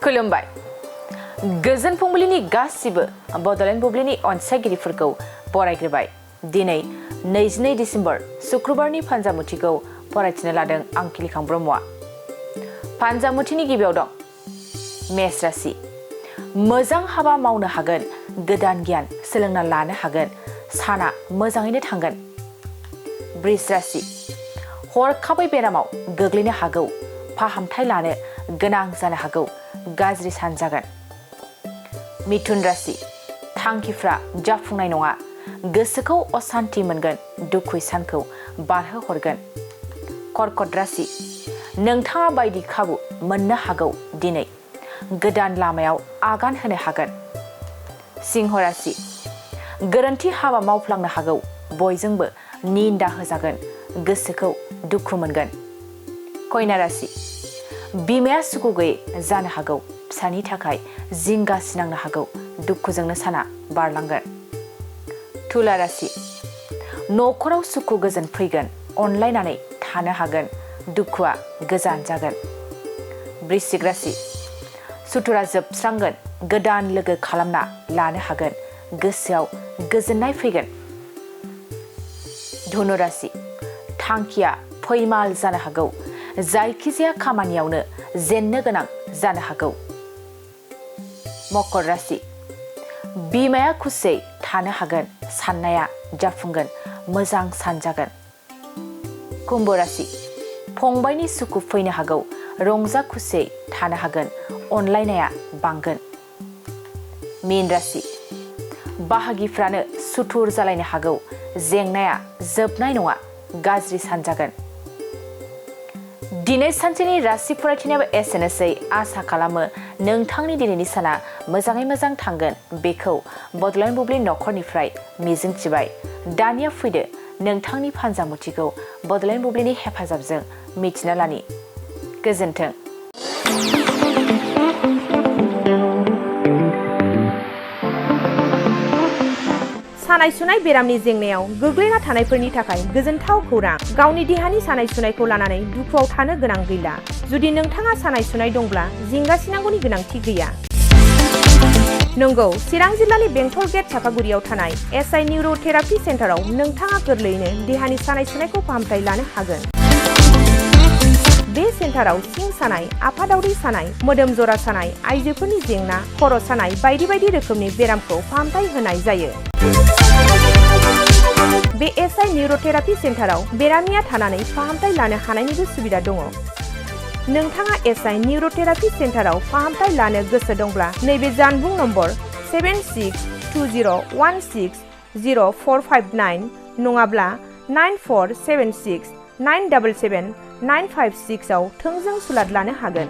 खुलुमबाय गोजोन फुंबिलिनि गासिबो बड'लेण्ड बुब्लिनि अनसायगिरिफोरखौ बरायग्रोबाय दिनै 22 डिसेम्बर शुक्रबारनि फानजामुथिखौ फरायथिनो लादों आं खिलिखां ब्रह्मआ फानजामुथिनि गिबियाव दं मेष राशि मोजां हाबा मावनो हागोन गोदान गियान सोलोंना लानो हागोन साना मोजाङैनो थांगोन वृष राशि हरखाबै बेरामाव गोग्लैनो हागौ फाहामथाय लानो गोनां जानो हागौ गाज्रि सान जागोन मिथुन राशि थांखिफ्रा जाफुंनाय नङा गोसोखौ असान्ति मोनगोन दुखु सानखौ बारहो हरगोन कर्कट राशि नोंथाङा बायदि खाबु मोननो हागौ दिनै गोदान लामायाव आगान होनो हागोन सिंह राशि गोरोन्थि हाबा मावफ्लांनो हागौ बयजोंबो निन्दा होजागोन गोसोखौ दुखु मोनगोन कन्या राशि बिमाया सुखु गैयै जानो हागौ फिसानि थाखाय जिंगा सिनांनो हागौ दुखुजोंनो साना बारलांगोन तुला राशि न'खराव सुखु गोजोन फैगोन अनलायनानै थानो हागोन दुखुआ गोजान जागोन वृश्चिक राशि सुथुरा जोबस्रांगोन गोदान लोगो खालामना लानो हागोन गोसोआव गोजोननाय फैगोन धनु राशि थांखिया फैमाल जानो हागौ जायखिजाया खामानियावनो जेननो गोनां जानो हागौ मकर राशि बिमाया खुसियै थानो हागोन साननाया जाफुंगोन मोजां सान जागोन कुम्भ राशि फंबायनि सुखु फैनो हागौ रंजा खुसियै थानो हागोन अनलायनाया बांगोन मीन राशि बाहागिफ्रानो सुथुर जालायनो हागौ जेंनाया जोबनाय नङा गाज्रि सान जागोन दिनै सानसेनि राशि फरायथिनायाबो एसेनोसै आसा खालामो नोंथांनि दिनैनि साना मोजाङै मोजां थांगोन बेखौ बड'लेण्ड बुब्लि नखरनिफ्राय मिजिंथिबाय दानिया फैदो नोंथांनि फानजामुथिखौ बड'लेण्ड बुब्लिनि हेफाजाबजों मिथिना लानि गोजोन्थों सानाय सुनाय बेरामनि जेंनायाव गोग्लैना थानायफोरनि थाखाय गोजोनथाव खौरां गावनि देहानि सानाय सुनायखौ लानानै दुखुआव थानो गोनां गैला जुदि नोंथाङा सानाय सुनाय दंब्ला जिंगासिनांगौनि गोनांथि गैया नंगौ चिरां जिल्लानि बेंटल गेट चापागुरियाव थानाय एसआइ निउर'थेरापि सेन्टाराव नोंथाङा गोरलैयैनो देहानि सानाय सुनायखौ फाहामथाय लानो हागोन बे सेन्टाराव सिं सानाय आफादावरि सानाय मोदोम जरा सानाय आइजोफोरनि जेंना खर' सानाय बायदि बायदि रोखोमनि बेरामखौ फाहामथाय होनाय जायो बे एसआइ निउर'थेरापि सेन्टाराव बेरामिया थानानै फाहामथाय लानो हानायनिबो सुबिदा दङ नोंथाङा एसआइ निउर'थेरापि सेन्टाराव फाहामथाय लानो गोसो दंब्ला नैबे जानबुं नम्बर 7620160459 नङाब्ला 9476977956 आव थोंजों सुलाद लानो हागोन